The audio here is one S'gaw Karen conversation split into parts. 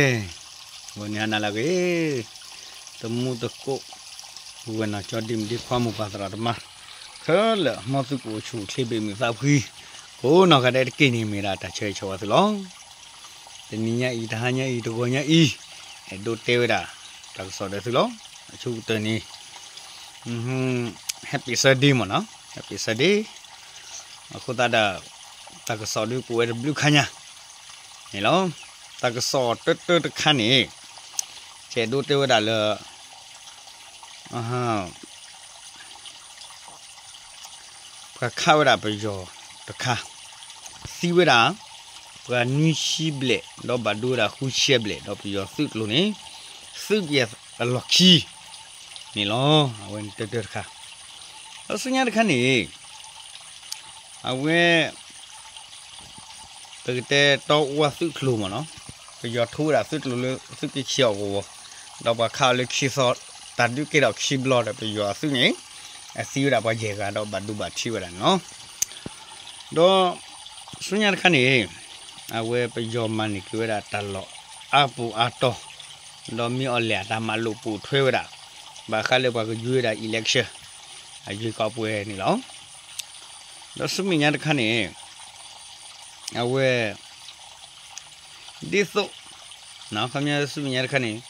ဂီၤန့ၣ်ဟါနၤလၢအဂ့ၤ, တမူတကိး, ဝဲၢ်နီၢ်ကၠီဒံမုၣ်ဒ့ခွါမိၢ်ပၢ်သရၣ်သမါ, ခဲလၢာ်ဟီၣ်ခိၣ်ချၢဘ့ၣ်မုၢ်သးဖှံ, ကိးနီၢ်ဂၤဒဲးတက့ၢ်န့ၣ် မ့ၢ်ဒၣ်တၢ်ဆၢဂ့ၤဆၢဝါသုလီၤ. တနံၤညါအံၤ တဟါညါအံၤ တဂီၤညါအံၤ, အဲၣ်ဒိးတဲဝဲဒၣ် တၢ်ကစီၣ်ဒီးသုလီၤ. အဆိကတၢၢ်န့ၣ် Happy Sunday မ့ၢ်နီၤ, Happy Sunday. အဃိသတးဒီး တၢ်ကစီၣ်ဒုးကအိၣ်ဝဲတဘျုးခါညါန့ၣ်လီၤ. တၢ်ကစီၣ်တၢတၢတခါန့ၣ် ကအဲၣ်ဒိးတဲဝဲဒၣ်လၢ ပှၤခးဝဲဒၣ်ပယီၤတခါ, သံဝဲဒၣ် ပှၤနွံဆံဘျဲၣ် ဒီးဘၣ်ဒိဝဲဒၣ်ဃုဆံဘျဲၣ် ဒီးပယီၤသုးကျိၤန့ၣ် သုးက့ၤအလီၢ်ခံန့ၣ်လီၤ. အဝဲန့ၣ်တၢတၢတခါ, ဒီးဆူညါတခါန့ၣ် အဝဲ ပကတဲတီအူသုးကျိၤမ့ၢ်နီၤ, ပယီၤထိဝဲဒၣ်သုးကျိၤလၢသုးက့ခံအီၤကဝီၤ, ဒီးပှၤခးအီၤလၢခံသီ, တၢ်ဒုးကဲထီၣ်ခံဘျီဒီး ပယီၤအသုးန့ၣ် အသံဝဲဒၣ်ပှၤယဲၢ်ဂၤဒီးဘၣ်ဒိဘၣ်ထံးဝဲဒၣ်န့ၣ်လီၤ. ဒီးဆူညါတခါန့ၣ် အဝဲပယီၤမၤန့ၢ်က့ၤဝဲဒၣ်တၢ်လီၢ်အါပူၤအါတီၤ, ဒီးမ့ၢ်အီၤလဲၣ်အတၢ်မၤလိာ်ပိာ်ထွဲဝဲဒၣ် ဘၣ်ဃးလၢပှၤကယွဲဒၣ် election အယွဲၢ်ကီးပှဲၤန့ၣ်လီၤ. ဒီးဆူမဲာ်ညါတခါန့ၣ် အဝဲ ဒ်သိး ခီပညီဆူမဲာ်ညါတခါန့ၣ် ဒ်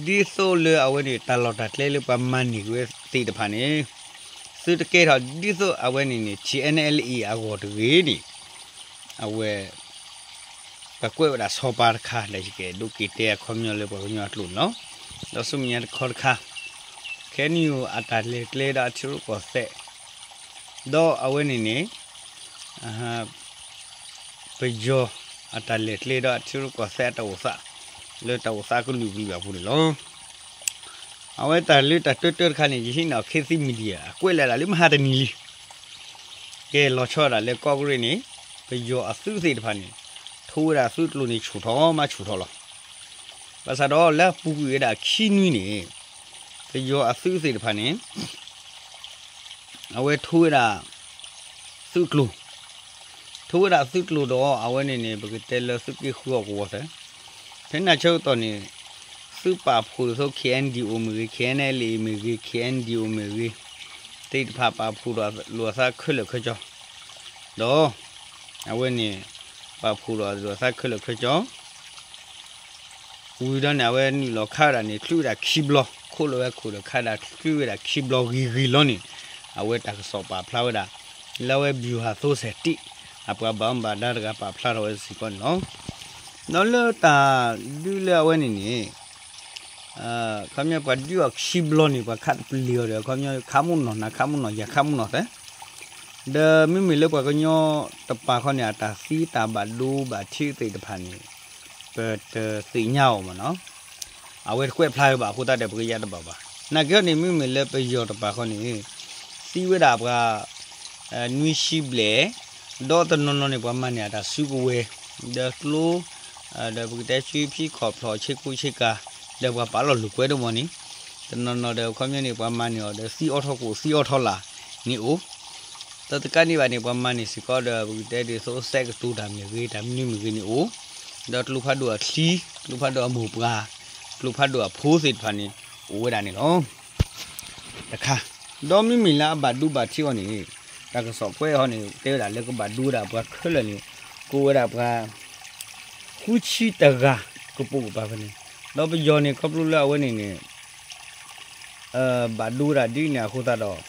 သိးလၢအဝဲန့ၣ် တၢ်လီၢ်တၢ်ကျဲလၢပှၤမၤန့ၢ်က့ၤဝဲသ့ၣ်တဖၣ်န့ၣ် သုတကဲထီၣ်ဒ်သိးအဝဲန့ၣ်န့ၣ် ထံ NLA အဂီၢ်တဂ့ၤန့ၣ် အဝဲ ပကွဲးဝဲဒၣ်ဆီပၤတခါ ဒီးယကအဲၣ်ဒိးက့ၤတဲအခီပညီလၢပှၤကညီအကျိာ်န့ၣ်လီၤ. ဒီးဆူမဲာ်ညါတခါတခါ ခဲနံၣ်အူအတၢ်လဲၤကျဲဒီးအထံရူၢ်ကီၢ်သဲး ဒီးအဝဲန့ၣ်န့ၣ် ပယီၤအတၢ်လဲၤကျဲဒီးအထံရူၢ်ကီၢ်သဲးအတၢ်အိၣ်သး လၢတၢ်အိၣ်သးကလုာ်ကလုာ်အပူၤန့ၣ်လီၤ. အဝဲတၢ်လၢတၢ်တၢတၢတခါန့ၣ် ယဟံးန့ၢ်အီၤ Khit Thit Media အကွဲးလီၤဒၣ်လၢမဟါတနံၤလံ ကဲလီၤဆီဒၣ်လၢကီၢ်ကရ့ၣ်န့ၣ် ပယီၤအသုးသ့ၣ်တဖၣ်န့ၣ် ထိဝဲဒၣ်သုးကျိၤန့ၣ်ဆူၣ်ထီၣ်မးဆူၣ်ထီၣ်လီၤ. ဘၣ်ဆၣ်ဒီးလၢအပူၤကွံာ်ဝဲဒၣ်ခံနွံန့ၣ် ပယီၤအသုးသ့ၣ်တဖၣ်န့ၣ် အဝဲထိဝဲဒၣ် သုးကျိၤ ထိဝဲဒၣ်သုးကျိၤဒီးအဝဲန့ၣ်န့ၣ် ပကတဲလၢသုးက့ဃုအီၣ်ကဝီၤသၢ ဖဲန့ၣ်ဆၢကတီၢ်န့ၣ် သုးပာ်ဖှိၣ်ဒ်သိး KNDO မ့ၢ်ဂ့ၤ KNLA မ့ၢ်ဂ့ၤ KNDO မ့ၢ်ဂ့ၤ သ့ၣ်တဖၣ်ပာ်ဖှိၣ်ဒီးလိာ်အသးခဲလၢာ်ခဲဆ့ ဒီး အဝဲန့ၣ် ပာ်ဖှိၣ်ဒီးလိာ်အသးခဲလၢာ်ခဲဆ့ ဝံၤဒီးန့ၣ် အဝဲနုာ်လီၤခးဝဲဒၣ်န့ၣ် ချုးဝဲဒၣ်ခံဘျီ ခိၣ်လီၤဝဲခိၣ်ဒီးခးဒၣ်ချုးဝဲဒၣ်ခံဘျီဂ့ၤဂ့ၤလီၤန့ၣ် အဝဲတၢ်ကစီၣ်ပာ်ဖျါဝဲဒၣ် လၢအဝဲ ဗျူဟာသုးစဲးတံၢ် အပှၤဘၣ်မူဘၣ်ဒါတဂၤပာ်ဖျါထီၣ်ဝဲစ့ၢ်ကီးန့ၣ်လီၤ. ဒီးလၢတၢ်ဒုးလၢအဝဲန့ၣ်န့ၣ် ခီပညီပှၤဒုးအီၤခံဘျီန့ၣ် ပှၤခးတပလံၤအီၤဒီး ခီပညီခးမုၢ်နီၢ်နၤခးမုၢ်နီၢ်ယၤခးမုၢ်နီၢ်သၢ ဒီးမ့မ့ၢ်လၢပှၤကညီတပၤခီန့ၣ် အတၢ်သံတၢ်ဘၣ်ဒိဘၣ်ထံးသ့ၣ်တဖၣ်န့ၣ် ပတသ့ၣ်ညါအီၤမ့ၢ်နီၤ, အဝဲတကွဲးဖျါဝဲဘၣ်အဃိသတးဒီး ပကယါတဘၣ်ဘၣ်. နာ်က့ဟီန့ၣ် မ့မ့ၢ်လၢပယီၤတပၤခီန့ၣ် သံဝဲဒၣ်ပှၤ နွံဆံဘျဲၣ်, ဒီးတနီၤနီၤန့ၣ် ပှၤမၤန့ၢ်အတၢ်စုကဝဲၤ, ဒီးကျိ ဒီးပကတဲဆှံဖံခီၣ်ဖျီၣ်ဆ့ကူဆ့ကၤ, ဒီးပှၤပာ်လီၤလိာ်ကွဲဒိၣ်မးန့ၣ်, တနီၤနီၤဒီးခီပညီန့ၣ် ပှၤမၤန့ၢ်အီၤဒီးသံအီထီၣ်ကိၣ်သံအီထီၣ်လာ်န့ၣ်အိၣ်, ဒီးတကးန့ၣ်ဘၣ်န့ၣ် ပှၤမၤန့ၢ်စ့ၢ်ကီးဒီး ပကတဲဒ်သိးစဲးကတိၤတၢ်မ့ၢ်ဂ့ၤ တၢ်မနုၤမ့ၢ်ဂ့ၤန့ၣ်အိၣ်, ဒီးကျိဖးဒိၣ်အချံ, ကျိဖးဒိၣ်အမိၢ်ပှၢ်, ကျိဖးဒိၣ်အဖိသ့ၣ်တဖၣ်န့ၣ် အိၣ်ဝဲဒၣ်န့ၣ်လီၤ. တခါ, ဒီးမ့မ့ၢ်လၢအဘၣ်ဒိဘၣ်ထံးအီၤန့ၣ် တၢ်ကစီၣ်ကွဲးအီၤန့ၣ် တဲဝဲဒၣ်လၢကဘၣ်ဒိဝဲဒၣ်ပှၤခဲလၢာ်န့ၣ် ကအိၣ်ဝဲဒၣ်ပှၤ ဃုဆံတဂၤကပိာ်ကပၤဖဲန့ၣ်, ဒီးပယီၤန့ၣ် ခီဖျိလၢအဝဲန့ၣ်န့ၣ် ဘၣ်ဒိဝဲဒၣ်ဒ်န့ၣ်အဃိသတးဒီး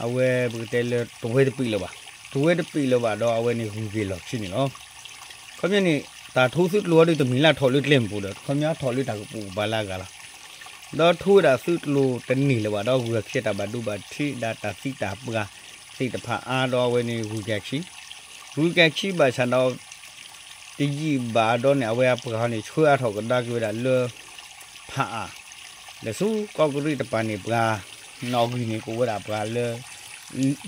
အဝဲပကတဲလၢတဝဲတပံာ်လၢၤဘၣ်, တဝဲတပံာ်လၢၤဘၣ်ဒီးအဝဲန့ၣ်ဂုၤက့ၤလီၢ်ခံန့ၣ်လီၤ. ခီပညီန့ၣ် တၢ်ထိသုးကျိၤအီၤဒုးတမ့ၢ်လၢထီၣ်လၢကျဲမုၢ်ပူၤဒီး ခီပညီထီၣ်လၢတၢ်ကပိာ်ကပၤလၢအဂၤလီၤ. ဒီးထိဝဲဒၣ်သုးကျိၤတန့ၢ်လၢၤဘၣ်ဒီး ဂုၤအခံတၢ်ဘၣ်ဒိဘၣ်ထံးဒၣ်တၢ်သံတၢ်ပှၢ်သ့ၣ်တဖၣ်အါဒီးအဝဲန့ၣ်ဂုၤက့ၤအခံ, ဂုၤက့ၤအခံဘၣ်ဆၣ်ဒီး တယံာ်ဘၣ်ဒီးန့ၣ် အဝဲအပှၤဟီန့ၣ် ဆှၢအါထီၣ်ကဒါက့ၤဝဲဒၣ်လၢ ဖးအါ, ဒီးဆူကီၢ်ကရံၣ်တပၤန့ၣ် ပှၤနီၣ်ဂံၢ်န့ၣ် ကအိၣ်ဝဲဒၣ်ပှၤလၢ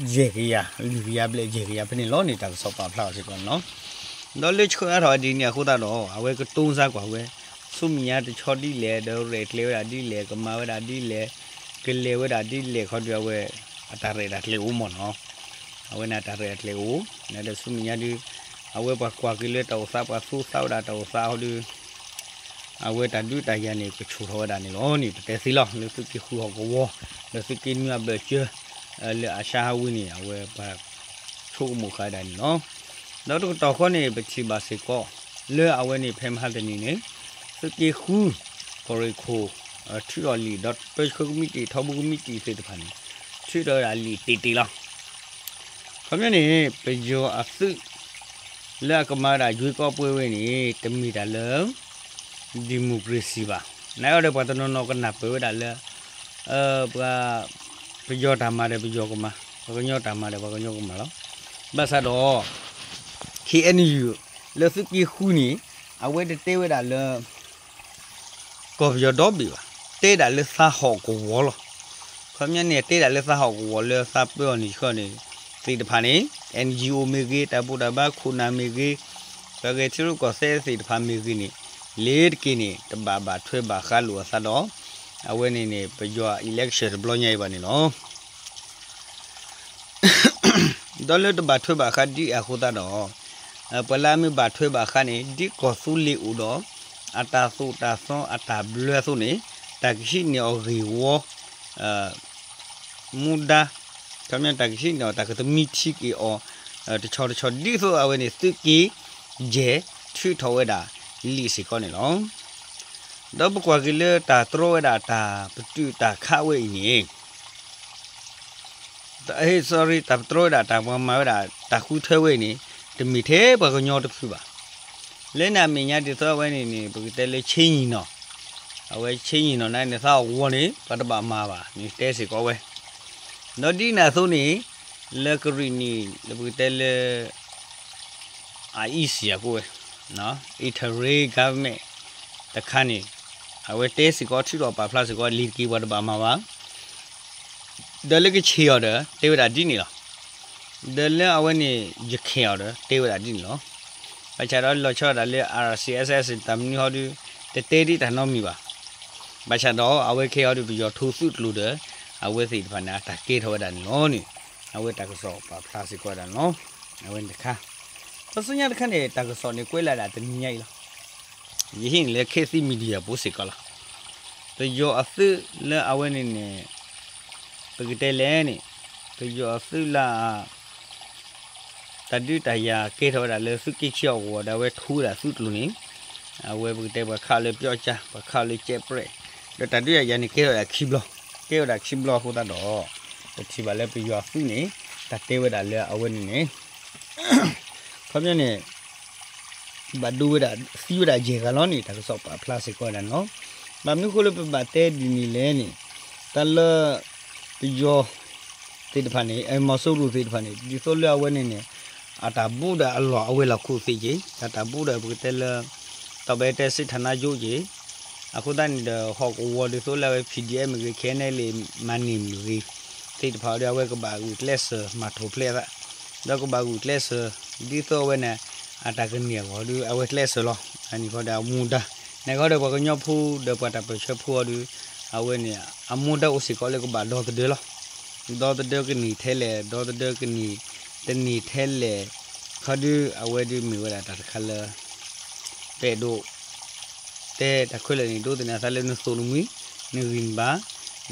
ယဲၢ်ကယၤ, လွံၢ်ကယၤဘျဲၣ်ယဲၢ်ကယၤဖဲန့ၣ်လီၤန့ၣ် တၢ်ကစီၣ်ပာ်ဖျါအီၤစ့ၢ်ကီးန့ၣ်လီၤ. ဒီးလၢဆှၢအါထီၣ်ဒ်န့ၣ်အဃိသတးဒီး အဝဲကတိၤစါကွၢ်ဝဲ ဆူမဲာ်ညါတဆီဒ်လဲၣ် ဒီးရဲၣ်ကျဲၤဝဲဒၣ်ဒ်လဲၣ် ကမၤဝဲဒၣ်ဒ်လဲၣ် ကလဲၤဝဲဒၣ်ဒ်လဲၣ်ခီဒုးအဝဲ အတၢ်ရဲၣ်တၢ်ကျဲၤအိၣ်မ့ၢ်နီၤ, အဝဲန့ၣ်အတၢ်ရဲၣ်တၢ်ကျဲၤအိၣ်, ဒီးဆူမဲာ်ညါဒုး အဝဲပှၤကွၢ်က့ၤလၢတၢ်အိၣ်သး ပှၤသူသးဝဲဒၣ်တၢ်အိၣ်သးဟီဒုး အဝဲတၢ်ဒုးတၢ်ယၤန့ၣ် ကဆူၣ်ထီၣ်ဝဲဒၣ်န့ၣ်လီၤန့ၣ် ပတဲသ့လီၤ လၢသုးက့ဃုဟီၣ်ကဝီၤ လၢသုးက့နွံအဘၢၣ်စၢၤ လၢအရှါဟးဝံၤန့ၣ် အဝဲပှၤဆိကမိၣ်ဃာ်ဒၣ်န့ၣ်လီၤ. ဒီးတကတီၢ်ဃီန့ၣ် ပထံၣ်ဘၣ်စ့ၢ်ကီး လၢအဝဲန့ၣ် ဖဲမဟါတနံၤန့ၣ် သုးက့ဃု ကီၢ်ရ့ၣ်ခိၣ် ထုးထီၣ်လံာ် ဒီးပၢဆှၢကမံးတံာ် ထီဘိကမံးတံာ်သ့ၣ်တဖၣ်န့ၣ် ထုးထီၣ်ဝဲဒၣ်လံာ်တ့ၢ်တ့ၢ်လီၤ. ခီပညီန့ၣ် ပယီၤအသုး လၢအကမၤဝဲဒၣ် ရွေးကောက်ပွဲ ဝဲန့ၣ် တမ့ၢ်တၢ်လၢ democracy ဘၣ်. နာ်က့ဒီး ပှၤတနီၤနီၤကနၢ်ပၢၢ်ဝဲဒၣ်လၢ ပှၤ ပယီၤတၢ်မၤဒီးပယီၤကမၤ, ပှၤကညီတၢ်မၤဒီးပှၤကညီကမၤလီၤ. ဘၣ်ဆၣ်ဒီး ခ့ၣ်အဲၣ်ယူၣ် လၢသုးက့ဃုန့ၣ် အဝဲတတဲဝဲဒၣ်လၢ ကီၢ်ပယီၤဒီဘ့ၣ်ဘၣ်, တဲဒၣ်လၢသးဟီၣ်ကဝီၤလီၤ. ခီပညီန့ၣ် တဲဒၣ်လၢသးဟီၣ်ကဝီၤလၢသးပၢအီၤန့ၣ်ဆှီန့ၣ် သ့ၣ်တဖၣ်န့ၣ် NGO မ့ၢ်ဂ့ၤ, တၢ်ဘူၣ်တၢ်ဘါခိၣ်နၢ်မ့ၢ်ဂ့ၤ, ပှၤဂဲၤထံရူၢ်ကီၢ်သဲးသ့ၣ်တဖၣ်မ့ၢ်ဂ့ၤန့ၣ် လ့ၤတက့ၤန့ၣ် တဘၣ်ဘၣ်ထွဲဘၣ်ဃးလိာ်အသးဒီး အဝဲန့ၣ်န့ၣ် ပယီၤ election တဘျီညါအံၤဘၣ်န့ၣ်လီၤ. ဒီးလၢတဘၣ်ထွဲဘၣ်ဃးဒ်အံၤအဃိသတးဒီး ပှၤလၢအမ့ၢ်ဘၣ်ထွဲဘၣ်ဃးန့ၣ် ဒ်ကီၢ်သူလ့ၤအိၣ်ဒီး အတၢ်သိၣ်တၢ်သီအတၢ်ဘျၢအသိးန့ၣ် တၢ်ကဟံးန့ၢ်အီၤဂ့ၢ်ဝီ မူဒါ ခီပညီတၢ်ကဟံးန့ၢ်အီၤ တၢ်ကသမံထံက့ၤအီၤ တဆီတဆီ ဒ်သိးအဝဲန့ၣ် သုးက့ယဲၢ် ထုးထီၣ်ဝဲဒၣ်လံာ်စ့ၢ်ကီးန့ၣ်လီၤ. ဒီးပကွၢ်က့ၤလၢတၢ်တြီဝဲဒၣ်တၢ်ပတုာ်တၢ်ခးဝဲအံၤန့ၣ် sorry တၢ်ပတြီဝဲဒၣ်တၢ်ပှၤမၤဝဲဒၣ် တၢ်ဃုထၢဝဲအံၤန့ၣ် တမ့ၢ်ထဲပှၤကညီတဖုဘၣ်. လၢန့ၣ်အမဲာ်ညါဒ်သိးအဝဲန့ၣ်န့ၣ် ပကတဲလၢ ဆ့ညံၣ်နီၣ်, အဝဲ ဆ့ညံၣ်နီၣ် န့ၣ် သးဟီၣ်ကဝီၤန့ၣ် ပှၤတဘၣ်မၤဘၣ်န့ၣ် တဲစ့ၢ်ကီးဝဲ ဒီးဒ်န့ၣ်အသိးန့ၣ် လၢကရံၣ်နံၣ် လၢပကတဲလၢ အ EC အကိးဝဲ interim government တခါန့ၣ် အဝဲတဲစ့ၢ်ကီး ထုးထီၣ်ပာ်ဖျါစ့ၢ်ကီး လ့ၤတက့ၤ ပှၤတဘၣ်မၤဘၣ်. ဒီးလၢကခ့ၣ်အီၤဒီး တဲဝဲဒၣ်ဒ်န့ၣ်လီၤ. ဒီးလၢအဝဲန့ၣ် ယခ့ၣ်အီၤဒီး တဲဝဲဒၣ်ဒ်န့ၣ်လီၤ. ဘၣ်ဆၣ်ဒီးလီၤဆီဒၣ်တၢ်လၢ RCSS တၢ်မနုၤဟီဒုး တတဲဒ်တၢ်နီတမံၤဘၣ်. ဘၣ်ဆၣ်ဒီးအဝဲခဲအံၤဒီး ပယီၤထိသုးကျိၤဒီး အဝဲသ့ၣ်တဖၣ်န့ၣ် အတၢ်ကဲထီၣ်ဝဲဒၣ်န့ၣ်လီၤန့ၣ် အဝဲတၢ်ကစီၣ်ပာ်ဖျါစ့ၢ်ကီးဝဲဒၣ်န့ၣ်လီၤ. အဝဲန့ၣ်တခါ ခီဆူညါတခါန့ၣ် တၢ်ကစီၣ်န့ၣ်ကွဲးလၢဒၣ်တနံၤညါအံၤလီၤ. ယဟံးန့ၢ်လၢ Khit Thit Media ပူၤစ့ၢ်ကီးလီၤ. ပယီၤအသုးလၢအဝဲန့ၣ်န့ၣ် ပကတဲလဲၣ်န့ၣ် ပယီၤအသုးလၢ တၢ်ဒုးတၢ်ယၤကဲထီၣ်ဝဲဒၣ်လၢသုးက့ခံအဂီၢ်ဒီး အဝဲထိဝဲဒၣ်သုးကျိၤန့ၣ် အဝဲပကတဲပှၤခးလၢပျီကၠါ ပှၤခးလၢကဲးပြဲး ဒီးတၢ်ဒုးတၢ်ယၤန့ၣ် ကဲထီၣ်ဝဲဒၣ်ခံဘျီ, ကဲဝဲဒၣ်ခံဘျီအဃိသတးဒီး ပထံၣ်ဘၣ်လၢပယီၤအသုးန့ၣ် တၢ်တဲဝဲဒၣ်လၢအဝဲန့ၣ်န့ၣ် ခီပညီန့ၣ် ဘၣ်ဒိဝဲဒၣ်သံဝဲဒၣ်ယဲၢ်ဂၤလီၤန့ၣ် တၢ်ကစီၣ်ပာ်ဖျါစ့ၢ်ကီးဝဲဒၣ်န့ၣ်လီၤ. ဘၣ်မနုၤအဃိလၢပဘၣ်တဲဒ်န့ၣ်လဲၣ်န့ၣ် တၢ်လၢ ပယီၤ သ့ၣ်တဖၣ်န့ၣ် မီၤစိရိၤသ့ၣ်တဖၣ်န့ၣ် ဒ်သိးလၢအဝဲန့ၣ်န့ၣ် အတၢ်ဘူးဒီးအလီၢ်အဝဲလီၢ်ခိၣ်သ့ၣ်က့ၤ တၢ်တၢ်ဘူးဒီးပကတဲလၢ တီၢ်ဘဲတဲစ့းထၣ်နါကၠိက့ၤ အဃိသတးန့ၣ်ဒီး ဟီၣ်ကဝီၤဒ်သိးလၢအဝဲ ဖံၣ်ဒံၣ်အဲၣ်မ့ၢ်ဂ့ၤ ခဲနဲလ့ၣ် မၤန့ၢ်မ့ၢ်ဂ့ၤ သ့ၣ်တဖၣ်ဒီး အဝဲကဘၣ်ဂုာ်ကျဲးစၢးမၤထီၣ်ဖျဲးအသး ဒီးကဘၣ်ဂုာ်ကျဲးစၢး ဒ်သိးအဝဲန့ၣ် အတၢ်ကန့ၢ်အဂီၢ်ဒီး အဝဲကျဲးစၢးလီၤ. အန့ၣ်ဃီဒီးအမူဒါ န့ၣ်ဃီဒီးပှၤကညီဖိဒီးပှၤတၢ်ပၢၢ်ဆၢဖိအီၤဒီး အဝဲန့ၣ် အမူဒါအိၣ်စ့ၢ်ကီးလၢကဘၣ်ဒီသဒၢလီၤ. ဒီသဒၢကန့ၢ်ထဲလဲၣ် ဒီသဒၢကန့ၢ် တန့ၢ်ထဲလဲၣ် ခီဒီး အဝဲဒုးမ့ၢ်ဝဲဒၣ်တၢ်တခါလၢ ပအဲၣ်ဒိး တဲတၢ်ခဲလၢာ်န့ၣ် ဒိးသန့ၤအသးလၢနသိၣ်နမှံ နဂံၢ်နဘါ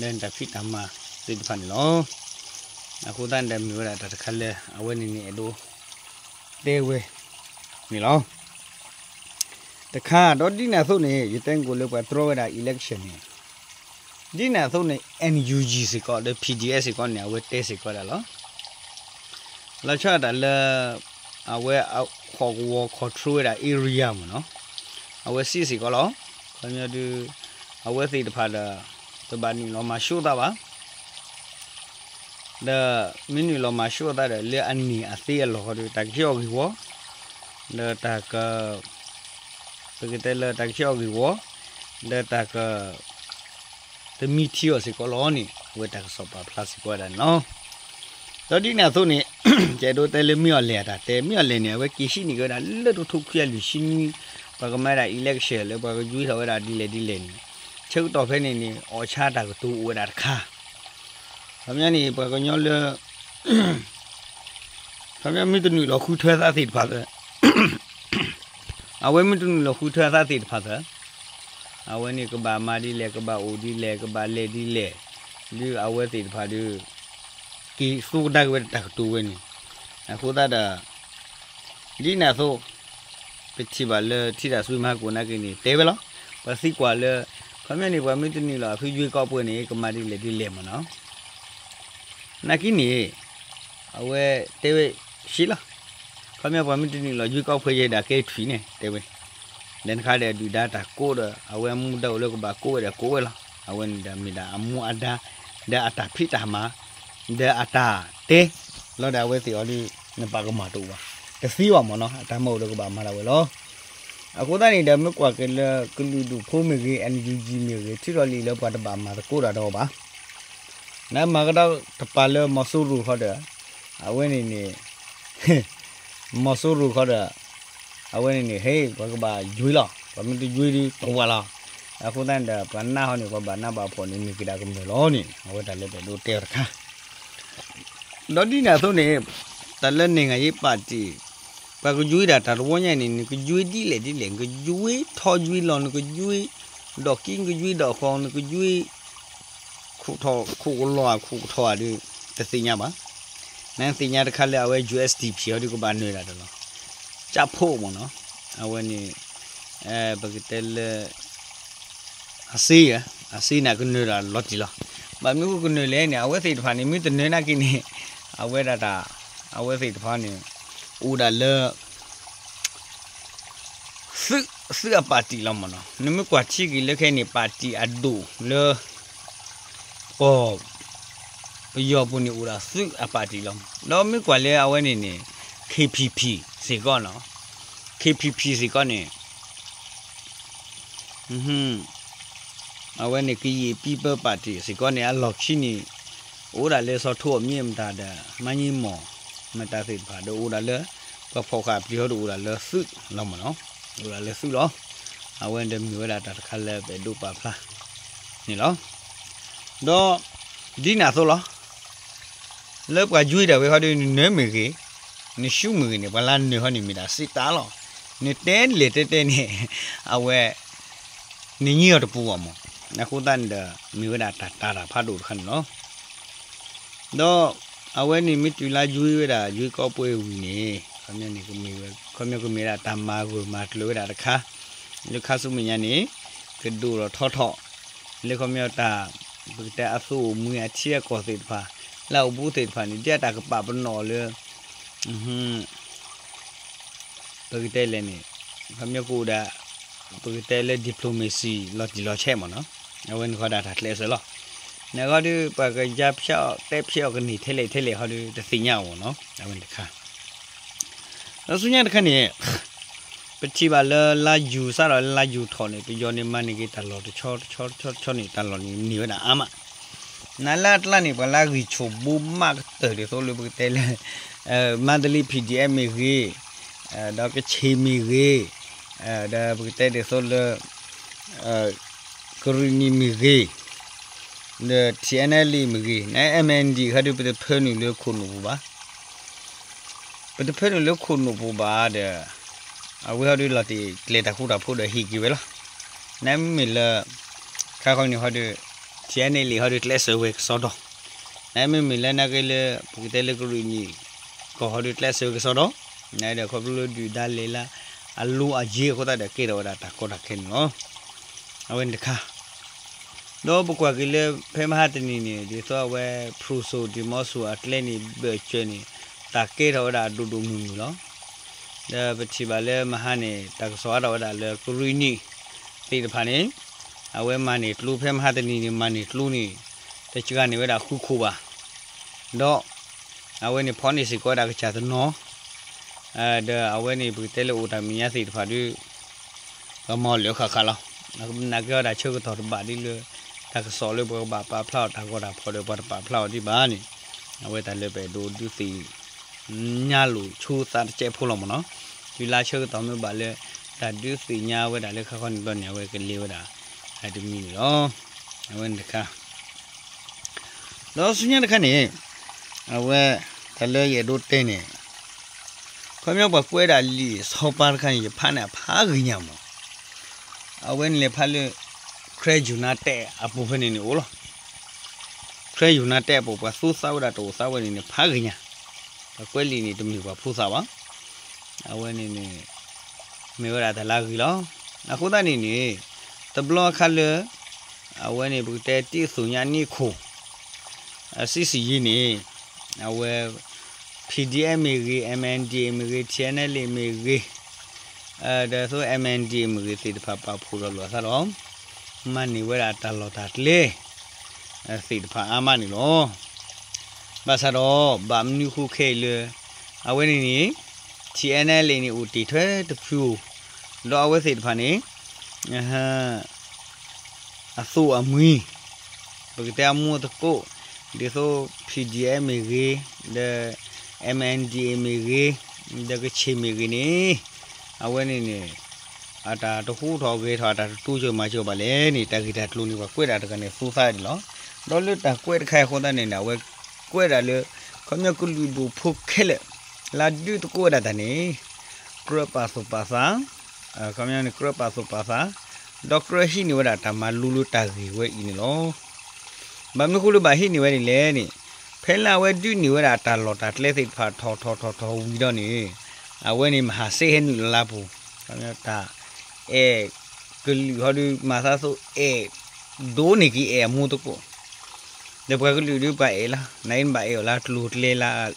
လၢနတၢ်ဖံးတၢ်မၤသ့ၣ်တဖၣ်န့ၣ်လီၤ. အဃိသတးန့ၣ်ဒီးမ့ၢ်ဝဲဒၣ်တၢ်တခါလၢ အဝဲန့ၣ်န့ၣ်အဲၣ်ဒိး တဲဝဲ န့ၣ်လီၤ. တခါ ဒီးဒ်န့ၣ်အသိးန့ၣ် ယတဲကိးလၢပှၤတြီဝဲဒၣ် election န့ၣ် ဒ်န့ၣ်အသိးန့ၣ် NUG စ့ၢ်ကီး ဒီး PDF စ့ၢ်ကီးန့ၣ် အဝဲတဲစ့ၢ်ကီးဒၣ်လီၤ. လီၤဆီဒၣ်တၢ်လၢ အဝဲဟီၣ်ကဝီၤ control ဝဲဒၣ် area မ့ၢ်နီၤ အဝဲစံးစ့ၢ်ကီးလီၤ. ခီပညီဒုး အဝဲသ့ၣ်တဖၣ်ဒီး တဘၣ်နုာ်လီၤမၤဆူၣ်သးဘၣ် ဒီးမ့ၢ်နုာ်လီၤမၤဆူၣ်အသးဒီး လၢအန့ၢ်အသ့အလီၢ်ဃီဒီး တၢ်ကဟ့ၣ်အီၤဂ့ၢ်ဝီ ဒီးတၢ်က ပကတဲလၢတၢ်ကဟ့ၣ်အီၤဂ့ၢ်ဝီ ဒီးတၢ်က တမံထံအီၤစ့ၢ်ကီးလီၤန့ၣ် အဝဲတၢ်ကစီၣ်ပာ်ဖျါစ့ၢ်ကီးဝဲဒၣ်န့ၣ်လီၤ. ဒီးဒ်န့ၣ်အသိးန့ၣ် ယအဲၣ်ဒိးတဲလၢမ့ၢ်အီၤလဲၣ်အတၢ်တဲ မ့ၢ်အီၤလဲၣ်န့ၣ် အဝဲက့ၤဟံးန့ၢ်က့ၤဝဲဒၣ်လၢတကထိခွံကယၤလွံၢ်ဆံနွံ ပှၤကမၤဝဲဒၣ် election လၢပှၤကယွံထီၣ်ဝဲဒၣ်ဒ်လဲၣ်ဒ်လဲၣ်န့ၣ် ဆၢကတီၢ်ဖဲန့ၣ်န့ၣ် အီၣ်ဆါတၢ်ကတိၤအိၣ်ဝဲဒၣ်တခါ ခီပညီန့ၣ် ပှၤကညီလၢ ခီပညီမ့ၢ်တနုာ်လီၤဃုထၢသးသ့ၣ်တဖၣ်သၢ အဝဲမ့ၢ်တနုာ်လီၤဃုထၢသးသ့ၣ်တဖၣ်သၢ အဝဲန့ၣ်ကဘၣ်မၤဒ်လဲၣ်, ကဘၣ်အိၣ်ဒ်လဲၣ်, ကဘၣ်လဲၤဒ်လဲၣ်, ဒုးအဝဲသ့ၣ်တဖၣ်ဒီး က့ၤသူကဒါက့ၤဝဲတၢ်ကတိၤဝဲန့ၣ်, အဃိသတးဒီး ဒ်န့ၣ်အသိး ပထံၣ်ဘၣ်လၢထံတၢ်စွံမၤကိးနာ်က့န့ၣ် တဲဝဲလီၤ. ပှၤသံကွၢ်လၢ ခီပညီန့ၣ် ပှၤမ့ၢ်တနုာ်လီၤအဖုယွ့ကီးပှဲၤန့ၣ် ကမၤဒ်လဲၣ်ဒ်လဲၣ်မ့ၢ်နီၤ. နာ်က့န့ၣ် အဝဲတဲဝဲရှဲလီၤ. ခီပညီပှၤမ့ၢ်တနုာ်လီၤယွ့ကီးပှဲၤယဲဒၣ်ကဲထွံၣ်န့ၣ် တဲဝဲ ဒီးတခါဒီး ဒုၣ်ဒါတၢ်ကိးဒီး အဝဲအမူဒါအိၣ်လၢကဘၣ်ကိးဝဲဒီးကိးဝဲလီၤ. အဝဲန့ၣ်ဒီးမ့ၢ်ဒၣ်အမူအဒါ ဒီးအတၢ်ဖံးတၢ်မၤ ဒီးအတၢ်တဲ လီၤဒီးအဝဲသ့ၣ်အီၤဒုး နပာ်ကမၣ်တအိၣ်ဘၣ်. တသ့ဘၣ်မ့ၢ်နီၤ အတၢ်မၤအိၣ်ဒီးကဘၣ်မၤဒၣ်ဝဲလီၤ. အဃိသတးန့ၣ်ဒီး မ့ၢ်ကွၢ်က့ၤလၢကလုာ်ဒူၣ်ဖိမ့ၢ်ဂ့ၤ NUG မ့ၢ်ဂ့ၤ ထုးထီၣ်လံာ်လၢပှၤတဘၣ်မၤသကိးတၢ်ဒီးအီၤဘၣ်. နမၤကဒီးတပာ်လၢမီၤစိရိၤခီဒီး အဝဲန့ၣ်န့ၣ် မီၤစိရိၤခီဒီး အဝဲန့ၣ်န့ၣ် ဟဲ ပှၤကဘၣ်ယွ့လီၤ. ပှၤမ့ၢ်တယွ့ဒီးတဝာ်လီၤ. အဃိသတးန့ၣ်ဒီး ပှၤနၢ်ဟီန့ၣ် ပှၤဘၣ်နးဘၣ်ဖှီၣ်န့ၣ် မ့ၢ်က့ၤဒၣ်ကမျၢၢ်လီၤန့ၣ် အဝဲတၢ်လၢပအဲၣ်ဒိးတဲအီၤတခါ ဒီးဒ်န့ၣ်အသိးန့ၣ် တၢ်လၢ နိုင်ငံရေးပါတီ ပှၤကယွ့ဒၣ်တၢ်တဝီညါအံၤန့ၣ် နကယွ့ဒ်လဲၣ်ဒ်လဲၣ် နကယွ့ထီယွ့လီၤ နကယွ့ ဒီးကံ နကယွ့ဒီးဃီ နကယွ့ ခိၣ်ထီၣ်ခိၣ်ကလီၤအခိၣ်ကထီၣ်ဧါဒုး တသ့ၣ်ညါဘၣ်. နသ့ၣ်ညါတခါလၢအဝဲ USDP ဟီဒုးကဘၣ်နုာ်ဒၣ်တၢ်လီၤ. ကၠၣ်ဖိမ့ၢ်နီၤ အဝဲန့ၣ် ပကတဲလၢ အစ့ အစ့န့ၣ်ကနၢၤတၢ်လီၤတံၢ်လီၤ. ဘၣ်မနုၤဃိကနၢၤလဲၣ်န့ၣ် အဝဲသ့ၣ်တဖၣ်န့ၣ် မ့ၢ်တနၢၤနာ်က့န့ၣ် အဝဲဒၣ်တၢ် အဝဲသ့ၣ်တဖၣ်န့ၣ် အိၣ်ဒၣ်လၢ သုး သုးအပၣ်တံၣ်လီၤမ့ၢ်နီၤ. နမ့ၢ်ကွၢ်ထံက့ၤလၢခဲအံၤန့ၣ် ပၣ်တံၣ်အဒိၣ်လၢ ပီၢ် ပယီၤပူၤန့ၣ်အိၣ်ဒၣ်သုးအပၣ်တံၣ်လီၤ. ဒီးမ့ၢ်ကွၢ်လၢအဝဲန့ၣ်န့ၣ် KPP စ့ၢ်ကီးနီၤ. KPP စ့ၢ်ကီးန့ၣ် အဝဲန့ၣ် ကရင် People Party စ့ၢ်ကီးန့ၣ် အလီၢ်ခံန့ၣ် အိၣ်ဒၣ်လၢစီၤထိအမံၤမတၤဒီး မါညံမီၢ် မတၤသ့ၣ်တဖၣ်ဒီးအိၣ်ဒၣ်လၢ ပှၤဖီၣ်ဃာ်ပျံၤဟီဒီးအိၣ်ဒၣ်လၢသုးလီၤမ့ၢ်နီၤ. အိၣ်ဒၣ်လၢသုးလီၤ. အဝဲန့ၣ်ဒီးမ့ၢ်ဝဲဒၣ်တၢ်တခါလၢပအဲၣ်ဒိးပာ်ဖျါန့ၣ်လီၤ. ဒီး ဒ်န့ၣ်အသိးလီၤ. လၢပှၤယွ့ဒၣ်ဝဲဃီဒီး နနၢၤမ့ၢ်ဂ့ၤ, နရှုံးမ့ၢ်ဂ့ၤန့ၣ် ပှၤလၢနၢၤဃီန့ၣ်မ့ၢ်ဒၣ်စ့တၢ်လီၤ. နတဲလဲၣ်တဲတဲန့ၣ် အဝဲ နညံအီၤတပူၤဘၣ်မး. အဃိသတးန့ၣ်ဒီး မ့ၢ်ဝဲဒၣ်တၢ်တာ်တၢ်ဖးဒိၣ်တခါန့ၣ်လီၤ. ဒီးအဝဲန့ၣ်မ့ၢ်တုၤလၢယွ့ဝဲဒၣ် ယွ့ကီးပှဲၤဝံၤန့ၣ် ခီပညီန့ၣ် ခီပညီကမ့ၢ်ဒၣ်တၢ်မၤဂၢၢ်မၤကျၢၤဝဲဒၣ်တခါ လၢခါဆူမဲာ်ညါန့ၣ် ကဒိၣ်ထီၣ်ထီထီၣ် လၢခီပညီတၢ် ပကတဲအသိးအိၣ်မှံအထံအကီၢ်သ့ၣ်တဖၣ် လၢအအိၣ်ဘူးသ့ၣ်တဖၣ်န့ၣ် ဒ်အတၢ်ကပာ်ပနီၣ်လၢ ပကတဲလဲၣ်န့ၣ် ခီပညီကအိၣ်ဒၣ် ပကတဲလၢ diplomacy လီၤတံၢ်လီၤဆဲးမ့ၢ်နီၤ. အဝဲန့ၣ်ဃီဒၣ်တၢ်ကျဲးစၢးလီၤ. နဃီဒီး ပှၤကယါဖျါအီၤတဲဖျါအီၤကန့ၢ်ထဲလဲၣ်ထဲလဲၣ်ဃီဒီး တသ့ၣ်ညါအီၤမ့ၢ်နီၤ. အဝဲန့ၣ်တခါ ဒီးဆူညါတခါန့ၣ် ပထံၣ်ဘၣ်လၢလါယူၤစးဒီးလါယူၤထီၣ်န့ၣ် ပယီၤန့ၣ်မၤန့ၢ်က့ၤတၢ်လီၢ်တဆီတဆီတဆီတဆီန့ၣ် တၢ်လီၢ်န့ၣ်န့ၢ်ဝဲဒၣ်အါမး. နလၢအကျါန့ၣ် ပှၤလၢဂံၢ်ဆူၣ်ဘိမးကတၢၢ်ဒ်သိးလၢပကတဲလၢ မန္တလေး PDF မ့ၢ်ဂ့ၤ, ဒီးကချင်မ့ၢ်ဂ့ၤ, ဒီးပကတဲဒ်သိးလၢ ကရံၣ်နံၣ်မ့ၢ်ဂ့ၤ, ဒီး TNLA မ့ၢ်ဂ့ၤ, န MNDAA ဃီဒီး ပတဖၢနုာ်လၢခိၣ်နူာ်ပူၤဘၣ်. ပတဖၢနုာ်လၢခိၣ်နူာ်ပူၤဘၣ်ဒီး အဝဲဃီဒီးလီၤတံၢ်ကျဲၤတၢ်ဃူတၢ်ဖိးဒီးဟ့ၣ်က့ၤဝဲလီၤ. နမ့မ့ၢ်လၢ ခါခီန့ၣ်ဃီဒီး TNLA ဃီဒီးကျဲးစၢးဝဲကစီဒီ, နမ့မ့ၢ်လၢနာ်က့လၢ ပကတဲလၢကရံၣ်နံၣ် ကီၢ်ဃီဒီးကျဲးစၢးဝဲကစီဒီ, နဒီးခီဖျိလၢဒုၣ်ဒါလဲၤလၢ အလိၤအယ့အဃိသတးဒီးကဲထီၣ်ဝဲဒၣ်တၢ်ကီတၢ်ခဲန့ၣ်လီၤ. အဝဲန့ၣ်တခါ ဒီးပကွၢ်က့ၤလၢဖဲမဟါတနံၤန့ၣ် ဒ်သိးအဝဲ ဖရူစိၤ ဒံၣ်မီစိၤအကျဲန့ၣ် ဘၢၣ်စၢၤန့ၣ် တၢ်ကဲထီၣ်ဝဲဒၣ်အဒိၣ်ဒိၣ်မုၢ်မုၢ်လီၤ. ဒီးပထံၣ်ဘၣ်လၢမဟါန့ၣ် တၢ်ကစီၣ်အါထီၣ်ဝဲဒၣ်လၢကရံၣ်နံၣ်သ့ၣ်တဖၣ်န့ၣ် အဝဲမၤန့ၢ်ကျိ ဖဲမဟါတနံၤန့ၣ် မၤန့ၢ်ကျိန့ၣ် တစှၤန့ၢ်ဝဲဒၣ်ဃုခိၣ်ဘၣ်. ဒီး အဝဲန့ၣ်ဖီၣ်န့ၢ်စ့ၢ်ကီးဝဲဒၣ်ကစၢ်တနီၤ ဒီးအဝဲန့ၣ်ပကတဲလၢအိၣ်တၢ်မဲာ်ညါသ့ၣ်တဖၣ်ဒီး ပှၤမၤအီၤလၢဃၣ်ဃၣ်လီၤ. နာ်က့အီၤဒၣ်ဆၢကတီၢ်တဘၣ်ဒ်လၢ တၢ်ကစီၣ်လၢပှၤကဘၣ်ပာ်ဖျါအီၤတၢ်ဂီၤတၢ်ဖီၣ်ဒီး ပှၤတပာ်ဖျါအီၤဒံးဘၣ်န့ၣ် အဝဲတၢ်လၢပအဲၣ်ဒိးဒုးသ့ၣ်ညါလိာ်ဆိသးတစဲးဖိလီၤမ့ၢ်နီၤ. တုၤလၢဆၢကတီၢ်မ့ၢ်ဘၣ်လၢ တၢ်ဒုးသ့ၣ်ညါဝဲဒၣ်လၢခါခီန့ၣ်ဘျီန့ၣ် အဝဲကလဲၤဝဲဒၣ် အတမံၤန့ၣ်လီၤ. အဝဲန့ၣ်တခါ ဒီးဆူညါတခါန့ၣ် အဝဲ တၢ်လၢယအဲၣ်ဒိးတဲန့ၣ် ခီပညီပှၤကွဲးဒၣ်လံာ်ဆီပၤတခါန့ၣ် ယဖးန့ၣ်အဖးဂ့ၤညါမး. အဝဲန့ၣ်လဲၤဖးလၢ ခရၢယူၤနါတဲၣ်အပူၤဖဲန့ၣ်န့ၣ်အိၣ်လီၤ. ခရၢယူၤနါတဲၣ်အပူၤ ပှၤသူသးဝဲဒၣ်တအိၣ်သးဝဲန့ၣ်န့ၣ် ဖးဂ့ၤညါ, ပှၤကွဲးလံာ်န့ၣ် တမ့ၢ်ပှၤဖိသၣ်ဘၣ်. အဝဲန့ၣ်န့ၣ် မ့ၢ်ဝဲဒၣ်တၢ်လၢအဂ့ၤလီၤ. အဃိသတးန့ၣ်န့ၣ် တဘျီအခါလၢ အဝဲန့ၣ်ပကတဲတ့ၢ်အသိၣ်ညါနံၣ်ခိၣ် အစံးစယံၤန့ၣ် အဝဲ P D F မ့ၢ်ဂ့ၤ, M N D A မ့ၢ်ဂ့ၤ, T N L A မ့ၢ်ဂ့ၤ, ဒီးသိး M N D A မ့ၢ်ဂ့ၤသ့ၣ်တဖၣ် ပာ်ဖှိၣ်ထီၣ်လိာ်အသးဒီး မၤန့ၢ်ဝဲဒၣ်တၢ်လီၢ်တၢ်ကျဲ သ့ၣ်တဖၣ်အါမးန့ၣ်လီၤ. ဘၣ်ဆၣ်ဒီး ဘၣ်မနုၤဃိခဲအံၤလၢ အဝဲန့ၣ်န့ၣ် T N L A န့ၣ် အိၣ်တ့ၢ်ထွဲတဖုဧိၤ, ဒီးအဝဲသ့ၣ်တဖၣ်န့ၣ် အသိၣ်အမှံၤ ပကတဲအမူသကိး ဒ်သိး P D F မ့ၢ်ဂ့ၤ, ဒီး M N D A မ့ၢ်ဂ့ၤ, ဒီးကချ့ၣ်မ့ၢ်ဂ့ၤန့ၣ် အဝဲန့ၣ်န့ၣ် အတၢ်တဟူးထီၣ်ဂဲၤထီၣ် အတၢ်တတိစၢၤမၤစၢၤဘၣ်လဲၣ်န့ၣ် တၢ်ဂ့ၢ်တၢ်ကျိၤန့ၣ် ပှၤကွဲးဒၣ်တဂၤန့ၣ် သူသးဒ်လီၤ. ဒီးလၢတၢ်ကွဲးတခါအံၤအဃိသတးန့ၣ်န့ၣ် အဝဲကွဲးဒၣ်လၢ ခီပညီကလုာ်ဒူၣ်ဖိခဲလၢာ် လၢဒုးသကိးဝဲဒၣ်တၢ်န့ၣ် ကြၢးပာ်သူၣ်ပာ်သး ခီပညီန့ၣ် ကြၢးပာ်သူၣ်ပာ်သး ဒီးကြၢးဟံးန့ၢ်ဝဲဒၣ်တၢ်မၤလိလၢတၢ်ဂ့ၢ်ဝဲအံၤန့ၣ်လီၤ. ဘၣ်မနုၤဃိလၢဘၣ်ဟံးန့ၢ်ဝဲဒ်လဲၣ်န့ၣ် ဖဲလၢအဝဲဒုးန့ၢ်ဝဲဒၣ်တၢ်လီၢ်တၢ်ကျဲသ့ၣ်တဖၣ်ထီၣ်ထီၣ်ထီၣ်ထီၣ်ဝံၤဒီးန့ၣ် အဝဲန့ၣ်မဟါစ့ဟဲနုာ်လီၤလၢအပူၤ တၢ်အဲၣ်ကလုာ်ဟီဒီး မၤသးသိးအဲၣ်ဒိးန့ၢ်က့ၤအဲၣ်အမူသကိး ဒီးပှၤကလုာ်ဒုးပှၤအဲၣ်လီၤ နအံၤနဘၣ်အဲၣ်အီၤလၢကျိၤကျဲလၢ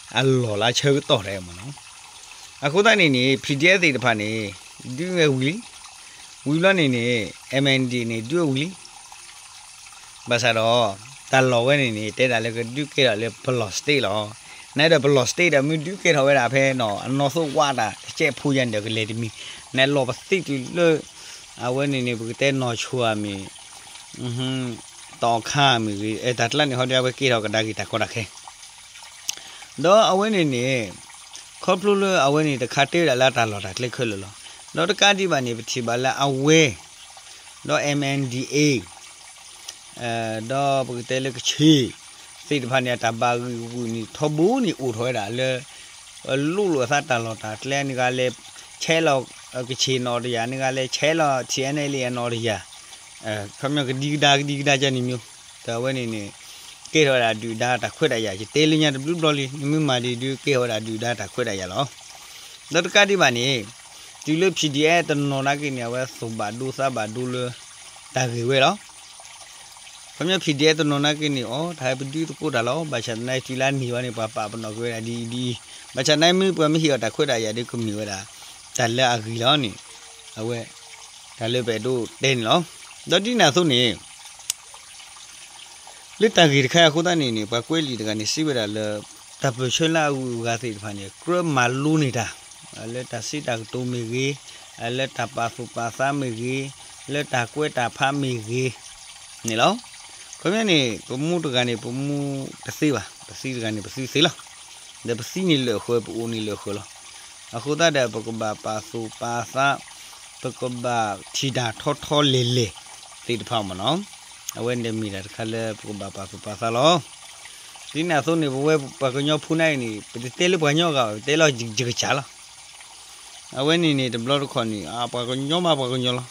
အလီၢ်လၢဆၢကတီၢ်တမ့ၢ်နီၤ. အဃိသတးန့ၣ်န့ၣ် P D F သ့ၣ်တဖၣ်န့ၣ် ဒုးဝဲဝံၤလံ, ဝံၤဘျီန့ၣ်န့ၣ် M N D A န့ၣ် ဒုးဝဲဝံၤလံ ဘၣ်ဆၣ်ဒီး တၢ်လီၢ်ဝဲန့ၣ်န့ၣ် တဲဒၣ်လၢကဒုးကဲထီၣ်လၢ Polok State လီၤ. နဒီး Polok State ဒီး မ့ၢ်ဒုးကဲထီၣ်ဝဲဒၣ်ဖဲနီၤ အနီၢ်သိးဝးတၢ်တစဲးဖိယါန့ၣ်ဒီး ကလဲၤတမံၤ နလီၢ်ပသံတုၤလၢ အဝဲန့ၣ်န့ၣ် ပကတဲနီၢ်ဆိအမ့ၢ် တီၣ်ခါမ့ၢ်ဂ့ၤ အဲၣ်တၢ်ကျါန့ၣ် ဟီဒီးအဝဲကဲထီၣ်ကဒါက့ၤတၢ်ကီတၢ်ခဲ ဒီးအဝဲန့ၣ်န့ၣ် ခီဖျိလၢအဝဲန့ၣ်တခါတဲဝဲဒၣ်လၢတၢ်လီၢ်တၢ်ကျဲခဲလၢာ်လီၤ. ဒီးတကးဒံးဘၣ်န့ၣ် ပထံၣ်ဘၣ်လၢအဝဲ ဒီး M N D A ဒီးပကတဲလၢကချ့ၣ် သ့ၣ်တဖၣ်န့ၣ် အတၢ်ဘၣ်ဂံၢ်ဂုာ်န့ၣ် ထီဘိန့ၣ်အိၣ်ထီၣ်ဝဲဒၣ်လၢ လိၣ်လိာ်အသးတၢ်လီၢ်တၢ်ကျဲ နဂၤလဲၤဆဲးလီၤ ကချ့ၣ်နီၣ်တယၢ် နဂၤလဲၤဆဲးလီၤ T N L A အနီၣ်တယၢ် ခီပညီကဒံကဒါကဒံကဒါကန့ၣ်မ့ၢ် ဒီးအဝဲန့ၣ်န့ၣ် ကဲထီၣ်ဝဲဒၣ်ဒုၣ်ဒါတၢ်ခွဲးတၢ်ယာ် ယတဲလၢညါတဘျုးဘျီလံ နမ့ၢ်မၤဒံးဒုးကဲထီၣ်ဝဲဒၣ်ဒုၣ်ဒါတၢ်ခွဲးတၢ်ယာ်လီၤ. ဒီးတကးဒံးဘၣ်န့ၣ် တုၤလၢ P D F တနီၤနာ်က့န့ၣ် အဝဲသူၣ်ဘၣ်ဒိသးဘၣ်ဒိလၢ တၢ်ဂ့ၢ်ဝဲလီၤ. ခီပညီ P D F တနီၤနာ်က့န့ၣ် အိ တၢ်ဟဲပဒုးသကိးတၢ်လီၤ ဘၣ်ဆၣ်သနာ်က့တုၤလၢအန့ၢ်ဝဲန့ၣ် ပှၤပာ်ပနီၣ်က့ၤဝဲဒၣ်ဒ်အံၤဒ်အံၤ ဘၣ်ဆၣ်သနာ်က့မ့ၢ်ပှၤမ့ၢ်ဟ့ၣ်အီၤတၢ်ခွဲးတၢ်ယာ်ဒီးကမ့ၢ်ဝဲဒၣ် တၢ်လၢအဂ့ၤလီၤန့ၣ် အဝဲ တၢ်လၢပအဲၣ်ဒိးတဲန့ၣ်လီၤ. ဒီးဒ်န့ၣ်အသိးန့ၣ် လၢတၢ်ဂ့ၢ်တခါအံၤအဃိသတးန့ၣ်န့ၣ် ပှၤကွဲးလံာ်တဂၤန့ၣ် စံးဝဲဒၣ်လၢ တၢ်ပၢၢ်ဆၢလၢအဂုၤအဂၤသ့ၣ်တဖၣ်န့ၣ် ကြၢးမၤလိန့ၢ်တၢ် လၢတၢ်စံးတၢ်ကတိၤမ့ၢ်ဂ့ၤ, လၢတၢ်ပာ်သူၣ်ပာ်သးမ့ၢ်ဂ့ၤ, လၢတၢ်ကွဲးတၢ်ဖးမ့ၢ်ဂ့ၤ န့ၣ်လီၤ. ခီပညီန့ၣ် ပမူတဂၤန့ၣ် ပမူတသ့ဘၣ်, ပသံတဂၤန့ၣ် ပသံသ့လီၤ. ဒီးပသံန့ၣ်လၢာ်ဃၢၤ ပအိၣ်န့ၣ်လၢာ်ဃၢၤလီၤ. အဃိသတးဒီး ပကဘၣ်ပာ်သူၣ်ပာ်သး, ပကဘၣ်ထံၣ်တၢ်ထီထီလဲၤလဲၤသ့ၣ်တဖၣ်မ့ၢ်နီၤ. အဝဲန့ၣ်မ့ၢ်တၢ်တခါလၢပကဘၣ်ပာ်သူၣ်ပာ်သးလီၤ. ဒ်န့ၣ်အသိးန့ၣ် ပဝဲပှၤကညီဖိန့ၣ်န့ၣ် ပတတဲလၢပှၤကညီဂၤဘၣ် ပတဲလီၤယကစၢ်လီၤ. အဝဲန့ၣ်န့ၣ် တဘျီတခီၣ်န့ၣ် ပှၤကညီမးပှၤကညီလီၤ.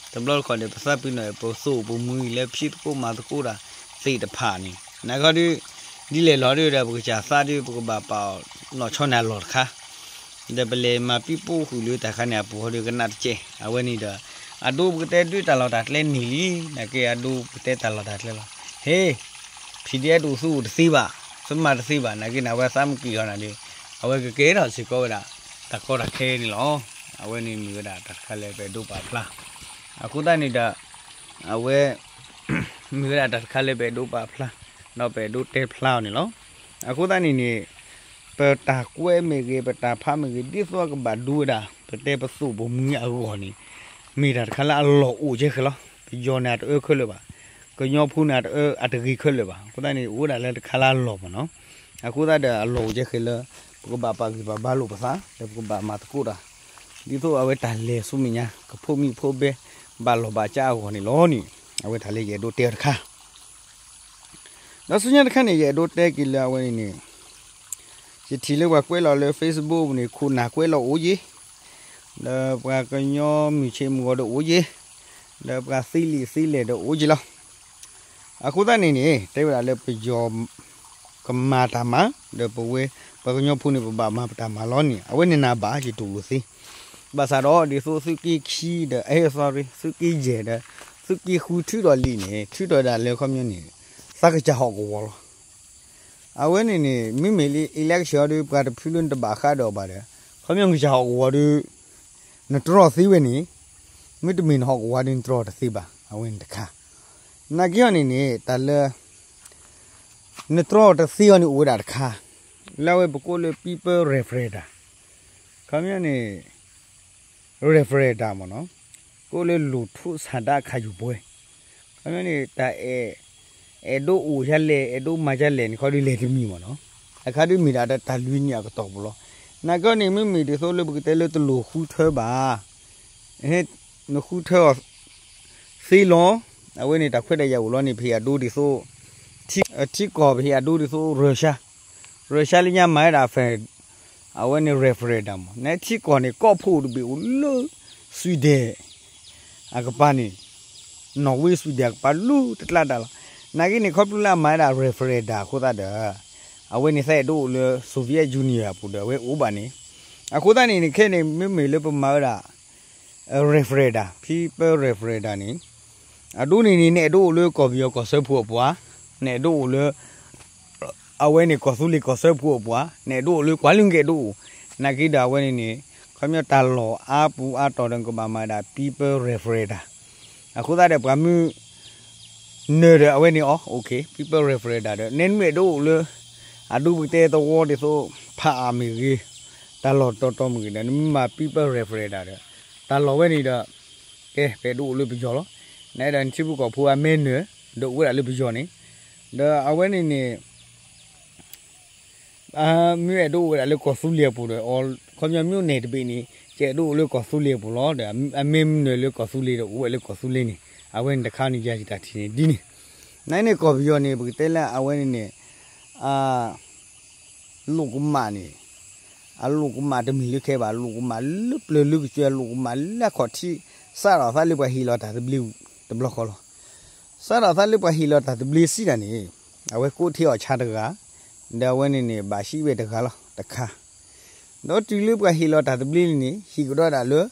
တဘျီတခီၣ်န့ၣ် ပသးပ့ၤနီၣ် ပသူၣ်ပမုာ်လၢဖံးသကိးမၤသကိးတၢ်သ့ၣ်တဖၣ်န့ၣ် နာ်က့ဒီး ဒ်လဲၣ်လီၤဒီး ပကစၢ်သးဒီး ပကဘၣ်ပာ်အီၤနီၢ်ဆီန့ၣ်အလီၢ်တခါ ဒီးပလဲၤမၤပံးပိာ်ဃုာ်လၢတၢ်ခါန့ၣ်အပူၤဟီဒီးကနၣ်တကဲ အဝဲန့ၣ်ဒီး အဒိပကတဲဒုးတၢ်လီၢ်တၢ်ကျဲန့ၢ်လံ နာ်က့အဒိပကတဲတၢ်လီၢ်တၢ်ကျဲလီၤ. ဟ့ ဖံးဒဲးဒိၣ်သူအိၣ်တသ့ဘၣ်, သမၣ်တသ့ဘၣ်, နာ်က့န့ၣ် အဝဲသးမုၢ်ကံၢ်ထီၣ်နၤဒီး အဝဲကကဲထီၣ်စ့ၢ်ကီးဝဲဒၣ် တၢ်ကီတၢ်ခဲန့ၣ်လီၤ. အဝဲန့ၣ်မ့ၢ်ဝဲဒၣ်တၢ်တခါလၢပအဲၣ်ဒိးပာ်ဖျါ အဃိသတးန့ၣ်ဒီး အဝဲ မ့ၢ်ဝဲဒၣ်တၢ်တခါလၢပအဲၣ်ဒိးပာ်ဖျါ ဒီးပအဲၣ်ဒိးတဲဖျါအီၤန့ၣ်လီၤ. အဃိသတးန့ၣ်န့ၣ် ပတၢ်ကွဲးမ့ၢ်ဂ့ၤ ပတၢ်ဖးမ့ၢ်ဂ့ၤ ဒ်သိးအကဘၣ်ဒိဝဲဒၣ် ပတဲပသူၣ်ပမုာ်အဂီၢ်န့ၣ် မ့ၢ်တၢ်တခါလၢအလီၢ်အိၣ်ကဲဃဲလီၤ. ပယီၤန့ၣ်အတအၢခဲလၢာ်ဘၣ်, ကညီဖိန့ၣ်အတအၢအတဂ့ၤခဲလၢာ်ဘၣ်. အဃိသတးန့ၣ် အိၣ်ဝဲဒၣ်လၢတခါလၢအလီၢ်မ့ၢ်နီၤ. အဃိသတးဒီးအလီၢ်အိၣ်ကဲဃဲလၢ ပကဘၣ်ပာ်ဂံၢ်ပာ်ဘါလိာ်ပသး ဒီးပကဘၣ်မၤသကိးတၢ် ဒ်သိးအဝဲတၢ်လဲၤဆူမဲာ်ညါ ကဖိးမံဖိးဘဲ ဘၣ်လီၢ်ဘၣ်စးအဂီၢ်န့ၣ်လီၤန့ၣ် အဝဲတၢ်လၢယအဲၣ်ဒိးတဲအီၤတခါ ဒီးဆူညါတခါန့ၣ် ယအဲၣ်ဒိးတဲက့ၤလၢအဝဲန့ၣ်န့ၣ် ယထံၣ်လၢပှၤကွဲးလီၤလၢ Facebook န့ၣ် ခိၣ်နၢ်ကွဲးလီၤအိၣ်ယ့ၣ်, ဒီးပှၤကညီမုၢ်ဆ့ၣ်မုၢ်ဂီၤဒီးအိၣ်ယ့ၣ်, ဒီးပှၤသ့လံာ်သ့လဲၢ်ဒီးအိၣ်က့ၤလီၤ. အဃိသတးန့ၣ်န့ၣ် တဲဝဲဒၣ်လၢပယီၤကမၤတၢ်မၤ, ဒီးပဝဲ ပှၤကညီဖိန့ၣ် ပဘၣ်မၤပတၢ်မၤလီၤန့ၣ် အဝဲန့ၣ်နၤဘၣ် ယတူၢ်လိာ်သ့. ဘၣ်ဆၣ်ဒီးဒ်သိးသုးက့ခံဒီး အဲ sorry သုးက့ယဲၢ်ဒီး သုးက့ဃုထုးထီၣ်လံာ်န့ၣ် ထုးထီၣ်ဝဲဒၣ်လၢခီပညီန့ၣ် သးကစၢ်ဟီၣ်ကဝီၤလီၤ. အဝဲန့ၣ်န့ၣ် မ့မ့ၢ်လၢ election ဒီး ပှၤတဖုလၢနတဘၣ်ဃးဒီးဘၣ်ဒီး ခီပညီနကစၢ်ဟီၣ်ကဝီၤဒီး နတြီသ့ဝဲန့ၣ်, မ့တမ့ၢ်နဟီၣ်ကဝီၤဒီးနတြီတသ့ဘၣ်, အဝဲန့ၣ်တခါ. နာ်က့ဟီန့ၣ်န့ၣ် တၢ်လၢ နတြီတသ့အီၤန့ၣ်အိၣ်ဝဲဒၣ်တခါ, လၢအဝဲပကိးလၢ people referendum, ခီပညီန့ၣ် referendum မ့ၢ်နီၤ, ကိးလၢ လူထုဆန္ဒခံယူပွဲ, ခီပညီန့ၣ် တၢ်အဲၣ် အဲၣ်ဒိးအိၣ်ယၤလဲၣ် အဲၣ်ဒိးမၤယၤလဲၣ်န့ၣ် ခီဒုးလဲၤတမံၤမ့ၢ်နီၤ, အခါဒုးမ့ၢ်ဒၣ်တၢ်လွံၢ်နံၣ်အကတီၢ်ပူၤလီၤ. နာ်က့န့ၣ် မ့မ့ၢ်ဒ်သိးလၢပကတဲလၢတလိၣ်ဃုထၢဘၣ် နဃုထၢအီၤ သ့လီၤ, အဝဲန့ၣ်တၢ်ခွဲးတၢ်ယာ်အိၣ်လီၤန့ၣ် ပဟ့ၣ်အဒိဒ်သိး ထံကီၢ်ပဟ့ၣ်အဒိဒ်သိး Russia, Russia လၢညါမၤဝဲဒၣ် အဝဲန့ၣ် referendum မ့ၢ် နထံကီၢ်န့ၣ် ကီၢ်ဖိတဘ့ၣ်အိၣ်လၢ Sweden အကပၤန့ၣ် Norway Sweden အကပၤလၢတကျါတၢ်လီၤ. နာ်က့န့ၣ် ခီဖျိလၢအမၤဝဲဒၣ် referendum အဃိသတးဒီး အဝဲန့ၣ်သးအဲၣ်ဒိးအိၣ်လၢ Soviet Union အပူၤဒီး အဝဲအိၣ်ဘၣ်န့ၣ်, အဃိသတးန့ၣ်န့ၣ် ခဲန့ၣ် မ့မ့ၢ်လၢပမၤဝဲဒၣ် referendum, people referendum န့ၣ် အဒိန့ၣ်န့ၣ် နအဲၣ်ဒိးအိၣ်လၢကီၢ်ပယီၤကီၢ်စၢဖှိၣ်အပူၤဧါ, နအဲၣ်ဒိးအိၣ်လၢ အဝဲန့ၣ်ကီၢ်သူလ့ၤကီၢ်စၢဖှိၣ်အပူၤဧါ, နအဲၣ်ဒိးအိၣ်လၢပှၤလၢနကအဲၣ်ဒိးအိၣ်, နာ်က့ဒီးအဝဲန့ၣ်န့ၣ် ခီပညီတၢ်လီၢ်အါပူၤအါတီၤဒီးနကဘၣ်မၤဒၣ် people referendum အဃိသတးဒီးပှၤမုၢ် နၢၤဒီးအဝဲန့ၣ်အီၤ OK, people referendum ဒီး နမ့ၢ်အဲၣ်ဒိးအိၣ်လၢ အဒိပကတဲသဝီဒ်သိး ဖးအါမ့ၢ်ဂ့ၤ, တၢ်လီၢ်တီတီမ့ၢ်ဂ့ၤဒီး နမ့ၢ်မၤ people referendum ဒီး တၢ်လီၢ်ဝဲန့ၣ်ဒီး ကဲ ပအဲၣ်ဒိးအိၣ်လၢပယီၤလီၤ. နအဲၣ်ဒိးနထံဖိကီၢ်ဖိအမဲနၢၤ ဒီးအိၣ်ဝဲဒၣ်လၢပယီၤန့ၣ်, ဒီးအဝဲန့ၣ်န့ၣ် မ့ၢ်အဲၣ်ဒိးအိၣ်ဝဲဒၣ်လၢကီၢ်သူလ့ၤအပူၤဒီး ခီပညီမ့ၢ်အိၣ်န့ၣ်တဘ့ၣ်န့ၣ် ကအဲၣ်ဒိးအိၣ်လၢကီၢ်သူလ့ၤအပူၤလီၤ. ဒီးအမဲမ့ၢ်နၢၤလၢကီၢ်သူလ့ၤဒီး အိၣ်ဝဲလၢကီၢ်သူလ့ၤန့ၣ် အဝဲန့ၣ်တခါန့ၣ် ယၤယတၢ်ထံၣ်န့ၣ်ဒ်န့ၣ်, နန့ၣ်ကီၢ်ပယီၤန့ၣ် ပကတဲလၢအဝဲန့ၣ်န့ၣ် လိၣ်ကမၣ်န့ၣ် အလိၣ်ကမၣ်တမ့ၢ်လၢခဲဘၣ်, လိၣ်ကမၣ်လၢပျၢၤလၢကစၢၤ, လိၣ်ကမၣ်လၢအခီၣ်ထံး, စးထီၣ်သးလၢပှၤဟ့ၣ်လီၤတၢ်သဘျ့တဘျီဃီလီၤ. စးထီၣ်သးလၢပှၤဟ့ၣ်လီၤတၢ်သဘျ့စံးတၢ်န့ၣ် အဝဲကိးထံအီၣ်ဆါတဂၤ, ဒီးအဝဲန့ၣ်န့ၣ် ဘၣ်ဟံးဝဲတဂၤလီၤ တခါ, ဒီးတုၤလၢပှၤဟ့ၣ်လီၤတၢ်သဘျ့န့ၣ် ဟံးကဒီးဒၣ်လၢ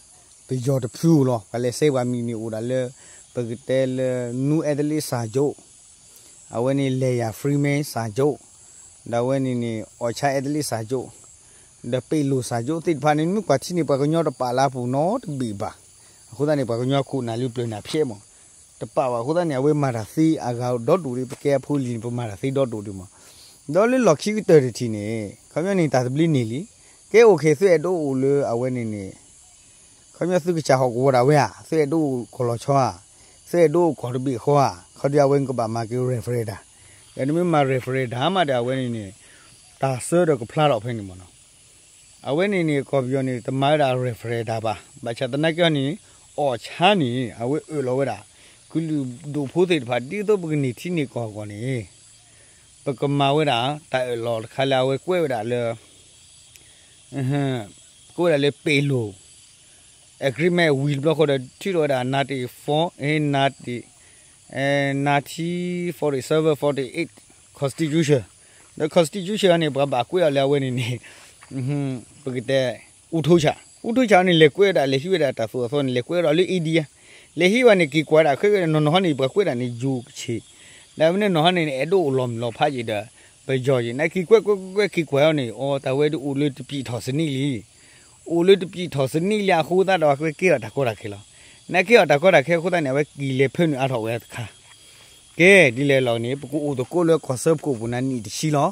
ပယီၤတဖုဧိၤလီၤ. ပှၤလဲၤစဲပှၤမံၤန့ၣ်အိၣ်ဒၣ်လၢ ပကတဲလၢ နူအဲသလ့စၣ်ကၠိ အဝဲန့ၣ် လဲၤယၤ Freeman စၣ်ကၠိ, ဒီးအဝဲန့ၣ်န့ၣ် အီၣ်ဆါအဲသလ့စၣ်ကၠိ, ဒီးပ့းလိာ်စၣ်ကၠိသ့ၣ်တဖၣ်န့ၣ် မ့ၢ်ကွၢ်ထံန့ၣ် ပှၤကညီတပာ်လၢအပူၤနီတဘ့ၣ်ဘၣ်. အဃိသတးန့ၣ် ပှၤကညီခိၣ်နၢ်လၢပျၢၤနၢ်ဖျဲးမး တပာ်ဘၣ်. အဃိသတးန့ၣ် အဝဲမၤတၢ်သ့အဂၤဒီဒူၣ်ဒီး ပကဲအဖိလံၤန့ၣ် ပမၤတၢ်သ့ဒီဒူၣ်ဒီးမး. ဒီးလၢလီၢ်ခံကတၢၢ်တထံၣ်န့ၣ် ခီပညီန့ၣ် တၢ်သဘျ့န့ၢ်လံ. ကဲ OK သုအဲၣ်ဒိးအိၣ်လၢအဝဲန့ၣ်န့ၣ် ခီပညီသုကစၢ်ဟီၣ်ကဝီၤဒၣ်ဝဲဧါ, သုအဲၣ်ဒိးအိၣ်ကီၢ်လီၤဆီဧါ, သုအဲၣ်ဒိးအိၣ်ကီၢ်တဘ့ၣ်ဃီဧါ, ခီဒုးအဝဲနကဘၣ်မၤက့ၤ referendum ဒီးနမ့ၢ်မၤ referendum မးဒီးအဝဲန့ၣ်န့ၣ် တၢ်ဆၢဒီးကဖျါထီၣ်ဖဲန့ၣ်မးနီၤ. အဝဲန့ၣ်န့ၣ် ကီၢ်ပယီၤန့ၣ် တမၤဝဲဒၣ် referendum ဘၣ်. ဘၣ်ဆၣ်သနာ်က့န့ၣ် အီၣ်ဆါန့ၣ် အဝဲအၢၣ်လီၤဝဲဒၣ် ကလုာ်ဒူၣ်ဖိသ့ၣ်တဖၣ် ဒ်သိးပကန့ၢ်ထံန့ၢ်ကီၢ်အဂီၢ်န့ၣ် ပကမၤဝဲဒၣ် တၢ်အၢၣ်လီၤတခါလၢအဝဲကွဲးဝဲဒၣ်လၢ ကွဲးဝဲဒၣ်လၢ ပ့းလိာ် agreement ဝံၤတဘျီဃီဒီး ထုးထီၣ်ဝဲဒၣ် ninety-four, အဲ, ninety, အဲ, nineteen forty-seven forty-eight constitution, ဒီး constitution န့ၣ် ပှၤဘၣ်ကွဲးအီၤလၢအဝဲန့ၣ်န့ၣ် ပကတဲ အူထိဆၣ်, အူထိဆၣ်န့ၣ် လဲၤကွဲးဝဲဒၣ် လဲၤဟံးဝဲဒၣ်တၢ်သိၣ်အသီန့ၣ် လဲၤကွဲးဝဲဒၣ်လၢ India, လဲၤဟံးဝဲန့ၣ် က့ၤကွၢ်ဒၣ်ခဲကဲ နီၢ်နီၢ်ဟီန့ၣ် ပှၤကွဲးဒၣ်န့ၣ် ယိၤကဆ့ၣ်, ဒီးမ့ၢ်နီၢ်နီၢ်ဟီန့ၣ် အဲၣ်ဒိးအိၣ်လီၤမုၢ်လီၤဖးက့ၤဒီး ပယီၤက့ၤ နာ်က့ၤကွဲးကွဲးကွဲးကွဲး က့ၤကွၢ်အီၤန့ၣ် အိ တၢ်ဝဲဒုးအိၣ်လၢတပျံၤထီၣ်စနံၣ်လံ အိၣ်လၢတပျံၤထီၣ်စနံၣ်လံအဃိသတးဒီး အဝဲကဲထီၣ်တၢ်ကီတၢ်ခဲလီၤ. နာ်က့ၤထီၣ်တၢ်ကီတၢ်ခဲအဃိသတးန့ၣ် အဝဲက့ၤလဲၤဖၢနုာ်အါထီၣ်ဝဲတခါ. ကဲ ဒ်လဲၣ်လီၤန့ၣ် ပကအိၣ်သကိးလၢကီၢ်စၢဖှိၣ်ပူၤန့ၣ် နံၣ်တဆံလီၤ.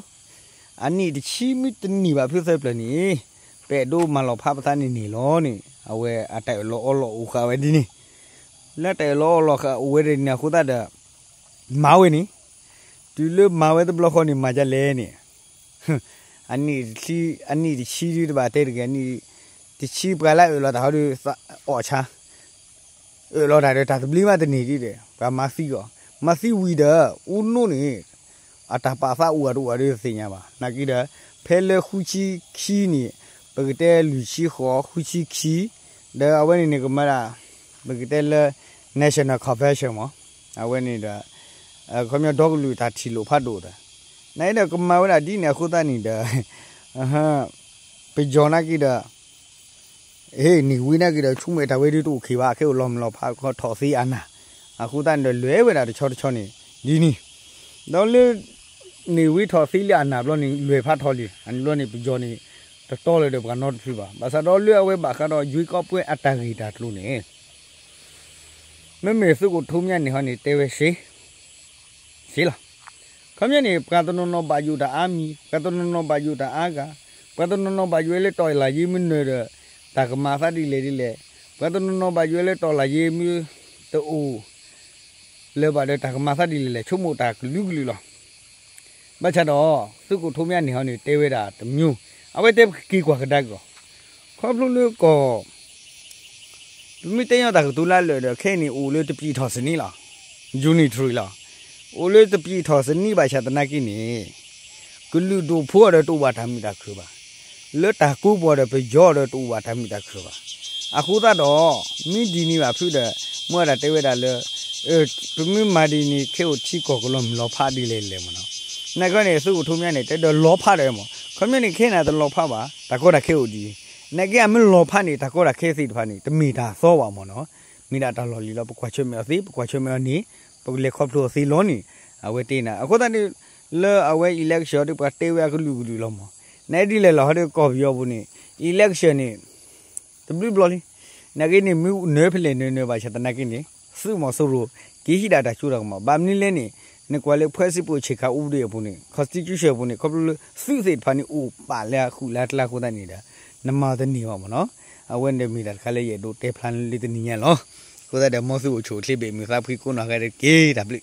အနံၣ်တဆံမ့ၢ်တန့ၢ်ဘၣ်ဖုသၢပျၢၤန့ၣ် ပအဲၣ်ဒိးမၤလီၤဖးပသးန့ၣ်န့ၣ်လီၤန့ၣ် အဝဲအတၢ်အၢၣ်လီၤအီလီၤအိၣ်ဃာ်ဝဲဒ်န့ၣ်. လၢတၢ်အၢၣ်လီၤအီလီၤအိၣ်ဃာ်ဝဲဒ်န့ၣ်အဃိသတးဒီး မၤဝဲန့ၣ် တုၤလၢမၤဝဲတဘျီဃီန့ၣ် မၤဒ်လဲၣ်န့ၣ် အနံၣ်တဆံ အနံၣ်တဆံဒုတဘၣ်တဲတဂ့ၤ အနံၣ်တဆံပှၤလၢအအၢၣ်လီၤတၢ်ဟီဒီး အီၣ်ဆါ အၢၣ်လီၤတၢ်ဒီးတၢ်သဘျ့မးတန့ၢ်ဒ်ဒီး ပှၤမၤသံအီၤ မၤသံဝံၤဒီး အူနိၣ်န့ၣ် အတၢ်ပာ်သးအိၣ်အတအိၣ်ဒီးတသ့ၣ်ညါဘၣ်. နာ်က့ၤဒီး ဖဲလၢဃုဆံခံန့ၣ် ပကတဲလွံၢ်ဆံဃိး ဃုဆံခံ ဒီးအဝဲန့ၣ်န့ၣ် ကမၤဒၣ် ပကတဲလၢ National Convention မး, အဝဲန့ၣ်ဒီး ခီပညီဒီကလုာ်တၢ်ထံၣ်လိာ်ဖးဒိၣ်ဒီး နအံၤဒီးကမၤဝဲဒၣ်ဒ်န့ၣ်အဃိသတးန့ၣ်ဒီး ပယီၤနာ်က့ဒီး ဟ့ၣ်န့ၢ်ဝံနာ်က့ဒီး ဆိကမိၣ်တၢ်ဝဲဒၣ်တအိၣ်ခံဘၣ် ခဲအိၣ်လီၤမုၢ်လီၤဖး ခီထီၣ်သ့အနၢ်, အဃိသတးန့ၣ်ဒီး လဲၤဝဲဒၣ်တဆီတဆီန့ၣ် ဒ်န့ၣ်, ဒီးလၢ န့ၢ်ဝံထီၣ်သ့လၢအနၢ်ဘျီန့ၣ် လဲၤဖးထီလံ, အန့ၣ်ဘျီန့ၣ် ပယီၤန့ၣ် တတီလၢၤဒီးပှၤနီတဖုဘၣ်. ဘၣ်ဆၣ်ဒီးလၢအဝဲဘၣ်ဃးဒီး ရွေးကောက်ပွဲ အတၢ်ဂ့ၢ်တၢ်ကျိၤန့ၣ် မ့မ့ၢ်သုးခိၣ်ထူမၠါန့ၣ်ဟီန့ၣ် တဲဝဲစ့ စ့လီၤ. ခီပညီန့ၣ် ပှၤတနီၤနီၤဘၣ်ယိၣ်တၢ်အါမံၤ, ပှၤတနီၤနီၤဘၣ်ယိၣ်တၢ်အါဂၤ, ပှၤတနီၤနီၤဘၣ်ယိၣ်ဝဲလၢတီၢ်လၢ်ယ့မ့ၢ်နၢၤဒီး တၢ်ကမၤသးဒ်လဲၣ်ဒ်လဲၣ်, ပှၤတနီၤနီၤဘၣ်ယိၣ်ဝဲလၢတီၢ်လၢ်ယ့မ့ၢ်တအိၣ် လၢၤဘၣ်ဒီးတၢ်ကမၤသးဒ်လဲၣ်လဲၣ် ဆိကမိၣ်တၢ်ကလုာ်ကလုာ်လီၤ. ဘၣ်ဆၣ်ဒီး သုးခိၣ်ထူမၠါန့ၣ်ဟီန့ၣ် တဲဝဲဒၣ်တမျိုး, အဝဲတဲပက့ၤကွၢ်ကဒါက့ၤအီၤ, ခီဖျိလၢကီၢ် ပမ့ၢ်တဲညီတၢ်ကတိၤလၢအလၢာ်ဒီး ခဲအံၤန့ၣ် အိၣ်လၢတပျံၤထီၣ်စနံလီၤ, unitary လီၤ. အိၣ်လၢတပျံၤထီၣ်စနံဘၣ်ဆၣ်သနာ်က့န့ၣ် ကလုာ်ဒူၣ်ဖိအီၤဒီးတအိၣ်ဘၣ်တၢ်မုာ်တၢ်ခုၣ်ဘၣ်, လၢတၢ်ကူပှီၤဒီးပယီၤဒီးတအိၣ်ဘၣ်တၢ်မုာ်တၢ်ခုၣ်ဘၣ်. အဃိသတးဒီး မ့ၢ်ဒ်န့ၣ်ဘၣ်ဖုဒီး မ့ၢ်ဝဲဒၣ်တဲဝဲဒၣ်လၢ ပမ့ၢ်မၤဒ်န့ၣ် ခဲအိၣ်ထံကီၢ်ကလီၤမုၢ်လီၤဖးဒ်လဲၣ်လဲၣ်မ့ၢ်နီၤ. နာ်က့န့ၣ် သုးခိၣ်ထူမၠါန့ၣ် တဲဒီးလီၤဖးဒီးမ့ၢ် ခီပညီန့ၣ် ခဲန့ၣ်တလီၤဖးဘၣ် တၢ်ကီတၢ်ခဲအိၣ်ဒ်အံၤ, နာ်က့အမ့ၢ်လီၤဖးန့ၣ် တၢ်ကီတၢ်ခဲသ့ၣ်တဖၣ်န့ၣ် တမ့ၢ်တၢ်သီဘၣ်မ့ၢ်နီၤ. မ့ၢ်ဒၣ်တၢ်လီၢ်လံၤလီၤ ပကွၢ်ဆၢၣ်မဲာ်အီၤသ့ ပကွၢ်ဆၢၣ်မဲာ်အီၤန့ၣ် ပကလဲၤခီဖျိအီၤသ့လီၤန့ၣ် အဝဲတဲနၤ အဃိသတးန့ၣ် လၢအဝဲ election ဒီးပှၤတဲဝဲအကလုာ်ကလုာ်လီၤမ့ၢ် နအဲၣ်ဒ်လဲၣ်လီၤ ဟီဒီးကီၢ်ပယီၤပူၤန့ၣ် election န့ၣ် တဘျုးဘျီလံ. နာ်က့န့ၣ် မ့ၢ်နၢၤဖဲလဲၣ်နၢၤနၢၤဘၣ်ဆၣ်သနာ်က့န့ၣ် သုးမီၤစိရိၤ က့ၤဟံးဒၣ်တၢ်စိတၢ်ကမီၤ ဘၣ်မနုၤလဲၣ်န့ၣ် နကွၢ်လၢ ဖွဲ့စည်းပုံအခြေခံဥပဒေအပူၤန့ၣ် constitution အပူၤန့ၣ် ခီဖျိလၢသုးသ့ၣ်တဖၣ်န့ၣ် အိၣ်ပာ်လၢအဃုာ်လၢအကျါအဃိသတးန့ၣ်ဒီး နမၤအီၤတန့ၢ်ဘၣ်မ့ၢ်နီၤ. အဝဲန့ၣ်မ့ၢ်တၢ်တခါလၢယအဲၣ်ဒိးတဲဖျါလၢတနံၤညါလီၤ. အဃိသတးဒီး မ်သုအိၣ်ဆူၣ်အိၣ်ချ့ဘၣ် မုာ်သးဖှံကိးနီၢ်ဂၤဒဲးတက့ၢ် တၢ်ဘျုး